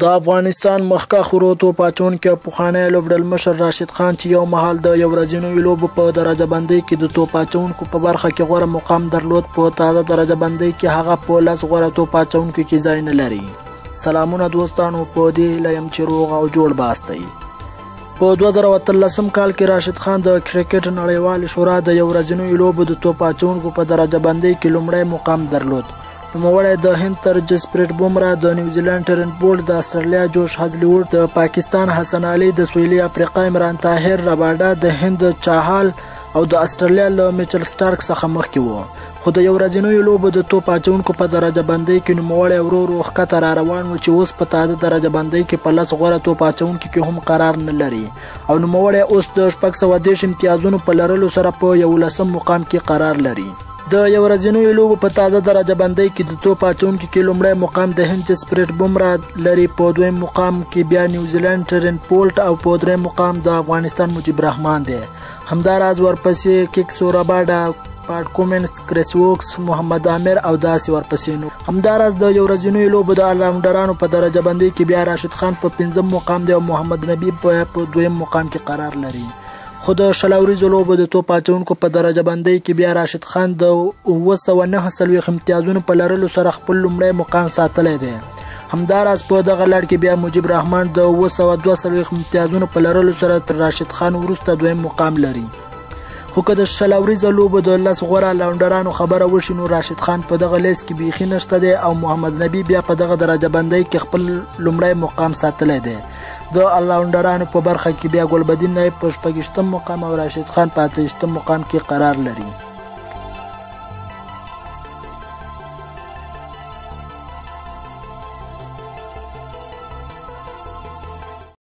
د افغانستان مخکښ ورو توپ اچونکی او پخوانی لوبډلمشر راشد خان چې یو مهال د یو ورځنیو لوبو په درجه بندۍ کې د توپ اچونکو په برخه کې غوره مقام درلود، په تازه درجه بندۍ کې هغه په 10 غوره توپ اچونکو کې ځای نه لري. سلامونه دوستانو، په دې هیله یم چې روغ او جوړ باستئ. په 2013 کال کې راشد خان د کرکټ نړیوالې شورا د یو ورځنیو لوبو د توپ اچونکو په درجه بندۍ کې لومړی مقام درلود. نوموړی د هند تر جسپریت بومرا، د نیوزیلنډ ټرنټ بولټ، د استرالیا جوش هزلیوډ، د پاکستان حسن علي، د سویلي افریقا عمران طاهر، رباډا، د هند چاهال او د استرالیا له میچل سټارک څخه مخکې و. خو د یو ورځنیو لوبو د توپ اچونکو په درجه بندۍ کې نوموړی ورو ورو ښکته را روان و چې اوس په تازه درجه بندۍ کې په 10 غوره توپ اچونکو کې هم قرار نه لري او نوموړی اوس د 630 امتیازونو په لرلو سره په 11 مقام کې قرار لري. د یو ورځنیو لوبو په تازه درجه بندۍ کې د توپ اچونکو کې لومړی مقام د هند جسپریت بومرا لري، په دویم مقام کې بیا نیوزیلنډ ټرنټ بولټ او په دریم مقام د افغانستان مجیب رحمان دی. همداراز ورپسې کیکسو رباډا، پاټ کومنس، کریس ووکس، محمد عامر او داسې ورپسې نو. همداراز د یو ورځنیو لوبو د الراونډرانو په درجه بندۍ کې بیا راشد خان په 5 مقام دی او محمد نبي په دویم مقام کې قرار لري. خو د 20 اوریزو لوبو د توپ اچونکو په درجه بندۍ کې بیا راشد خان د 749 امتیازونو په لرلو سره خپل لومړی مقام ساتلی دی. همداراز په دغه لړ کې بیا مجیب رحمان د 742 امتیازونو په لرلو سره تر راشد خان وروسته دویم مقام لري. خو که د 20 اوریزو لوبو د 10 غوره الراونډرانو خبره وشي نو راشد خان په دغه لیست کې بیخي نشته دی او محمد نبي بیا په دغه درجه بندۍ کې خپل لومړی مقام ساتلی دی. د الراونډرانو په برخه کې بیا ګلبدین نایب په 26 مقام او راشد خان په 28 مقام کې قرار لري.